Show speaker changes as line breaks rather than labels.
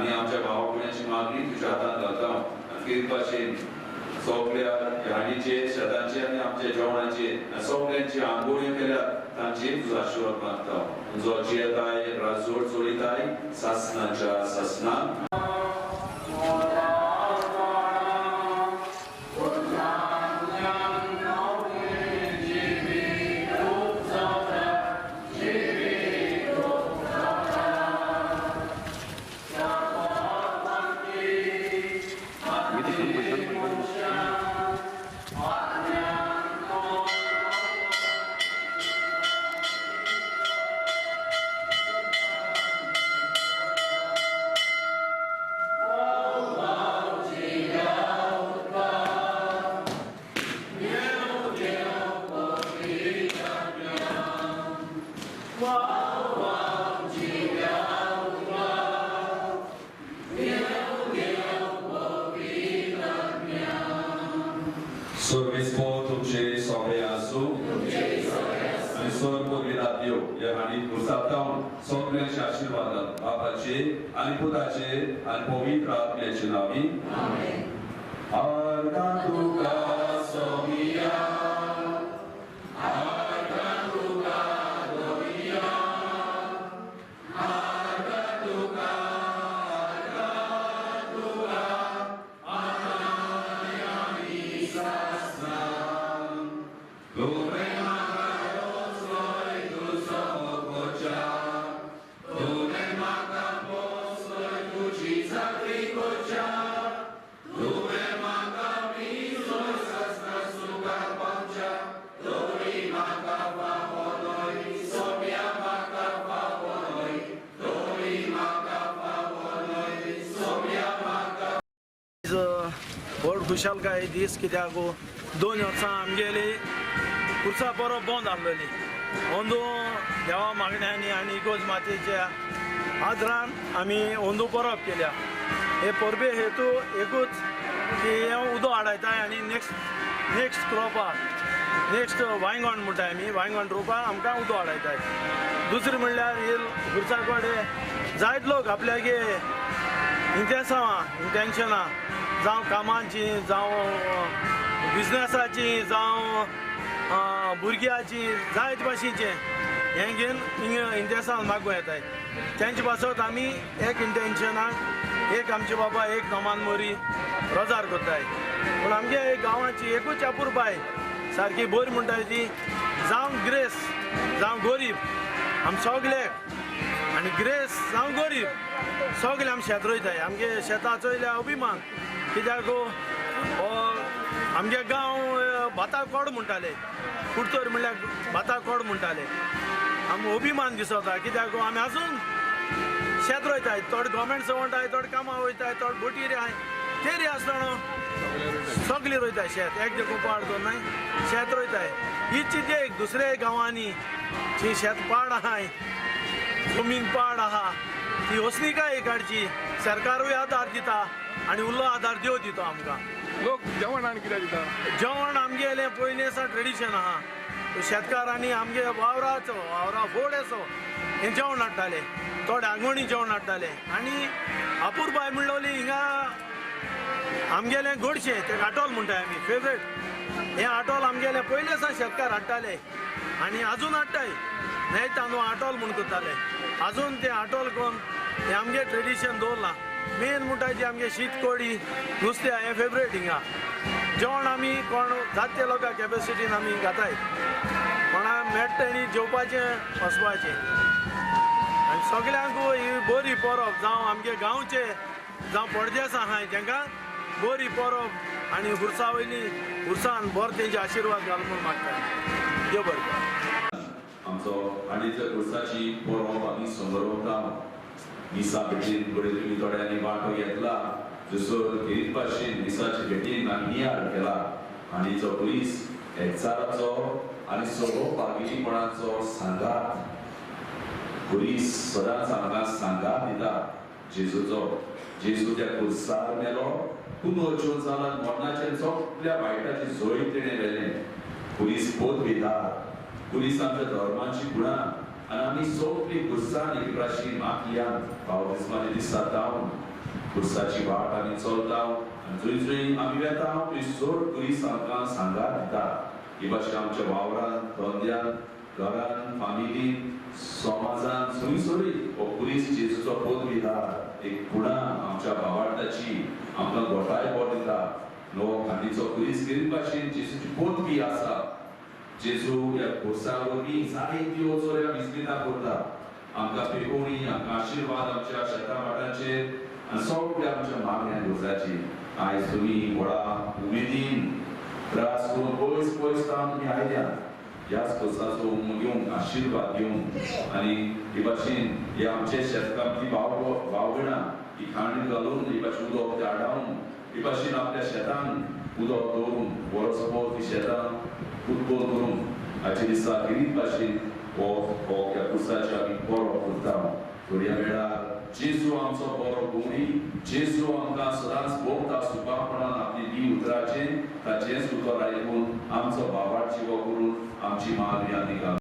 आनी आमच्या भावा भयणांची मागणी तुज्या हातांत घालता आनी खेरीत भाशेन सगल्या हांडीचे शेतांचे आनी आमच्या जेवणाचे आनी सगल्यांची आंगोळ्यो केल्यात तांचे तुजो आशिर्वाद मागता. तुजो जियेताय राजोड चोळिताय सासनाच्या सासनाक. आनी पुताचे आनी पवित्र आत्म्याचे नांवी आमेन. आर्गां तुका सोमिया, आर्गां तुका दोमिया, आर्गां तुका, आर्गां तुका आतां आनी सासणां. तुवें म्हाका पोसलोय तुजो मोगोच्या, तुवें म्हाका
व्हड खुशालकाय दीस कित्याक 2 वर्सां आमगेली पुरसा परब बंद आसलेली. अंदू देवा मागण्यांनी आनी इगोज मातेच्या आदरान आमी अंदू परब केल्या. हे परबे हेतू एकूच की हें उदक हाडयताय आनी नेक्स्ट क्रॉपाक नेक्स्ट वांयगण म्हणटाय आमी, वांयगण रोवपाक आमकां उदक हाडयताय. दुसरें म्हणल्यार हे पुरसा कडेन जायत लोक आपल्यागे इंटेन्सांवां इंटेन्शनां जावं कामाची जावं बिजनेसाची जावं भुरग्याची जायत भाशेचें हें घेवन हिंगा इंटेन्सान मागूं येताय. तेंचे पासत आमी एक इंटेन्शनाक एक आमचे बाबा एक नमान मोरी रोजार करताय. पूण आमगे गांवाची एकूच अपुरबाय सारकी बरी म्हणटाय ती जावं ग्रेस जावं गोरीब आम सगल्याक आनी ग्रेस जावं गोरीब सगळे आमी शेत रोयताय. आमगे शेतां चोयल्या अभिमान कित्याक आमगे गांव भाता कोड म्हणटाले, कुडतर म्हणल्यार भाता कोड म्हणटाले. आमकां अभिमान दिसता कित्याक आमी आजून शेत रोयताय. थोडे गव्हर्मेंट सर्वंट आहाय, थोडे कामां वयताय, थोडे बोटीर आहाय, तेरी आसतना सगळी रोयताय शेत. एक देखून पाड दवरनाय, शेत रोयताय. हीच एक दुसऱ्या गांवांनी जी शेत पाड आहाय, जमीन पाड आहा, ती वसणिकाय काडची. सरकारूय आदार दिता आनी उल्लो आदार देव दिता आमकां.
लोक जेवण आनी कितें दिता?
जेवण आमगेलें पयलीं सावन ट्रेडिशन आहा. शेतकारांनी आमगे वावराचो वावरा फोड असो हें जेवण हाडटाले, थोडे आंगवणी जेवण हाडटाले. आनी अपुरबाय म्हणलोली हिंगा आमगेलें गोडशें तें आटोल म्हणटाय आमी फेवरेट. हें आटोल आमगेलें पयलीं सावन शेतकार हाडटाले आनी आजून हाडटाय. न्हय तांदूळ आटोल म्हूण करताले, आजून तें आटोल करून हें आमगें ट्रेडिशन दवरलां. मेन म्हणटा ती आमगे शीत कोडी नुस्तें हें फेवरेट हिंगा. जेवण आमी कोण जात ते लोकां कॅपेसिटीन आमी घाताय, कोणा मेळटा तेणी जेवपाचें वचपाचें. आनी सगल्यांक ही बरी परब जावं आमगे गांवचे जावं पडदेस आहाय तेंकां बरी परब आनी खुर्सा वयली खुर्सान बरो तेंचे आशिर्वाद घाल म्हूण मागता. देव बरें करूं.
आमचो आनी खुर्साची परब आमी समरोवता. मिसा भेटीन घडये तुमी थोड्यांनी वांटो घेतला, जसो खेरीत भाशेन मिसाचे भेटीन आमी नियाळ केला आनी जो पुलीस एकचाराचो आनी सहभागीपणाचो सांगात पुलीस सदांच आमकां सांगात दिता. जेजूचो जेजू त्या खुर्सार मेलो, पुनर्जीवन जाला, मरणाचेर सगल्या वायटाची जैत तेणें व्हेलें. पुलीस बोध विधार, पुलीस आमच्या धर्माची गुणां आनी आमी सगळीं खुर्सान एक प्राशी मातल्यान बाप्तिस्माच्या दिसा जावन खुर्साची वाट आमी चलता आनी जंय जंय आमी वेता थंय चड खुरीस आमकां सांगात दिता. ही भाशेन आमच्या वावरान, धंद्यान, घरान, फामिलीन, समाजान थंयसरूय हो खुरीस जेजूचो पदवीदार एक खुणा आमच्या भावार्थाची आमकां घोटाय बोर दिता. नवो खांदीचो खुरीस खेरीत भाशेन जेजूची पदवी आसा. जेजू ह्या खुर्सा वरवीं जायत्यो चोऱ्या विस्मिता करता. आमकां पेकोवणी, आमकां आशिर्वाद आमच्या शेतां भाटांचेर आनी सगळ्या आमच्या मागण्या गरजाची. आयज तुमी व्हडा उमेदीन त्रास करून पयस पयस तावन तुमी आयल्यात ह्याच खुर्साचो उमो घेवंक, आशिर्वाद घेवंक. आनी हे भाशेन हे आमचे शेतकामती भाव भावभयणां ही खांड घालून ही भाशेन उदक ते आडावन हे भाशेन आपल्या शेतांक उदक दवरून वर्सभर ती शेतां उत्पन्न करून आयच्या दिसा गिरीत भाशेन हो ह्या खुर्साची आमी बरो करता. थोड्या वेळार जेजू आमचो बरो गवणी, जेजू आमकां सदांच भोगता सुखापणान आपली बी उतराचें ताचेंच उतर आयकून आमचो भावार्थ जिवो करून आमची मागणी आमी घालून.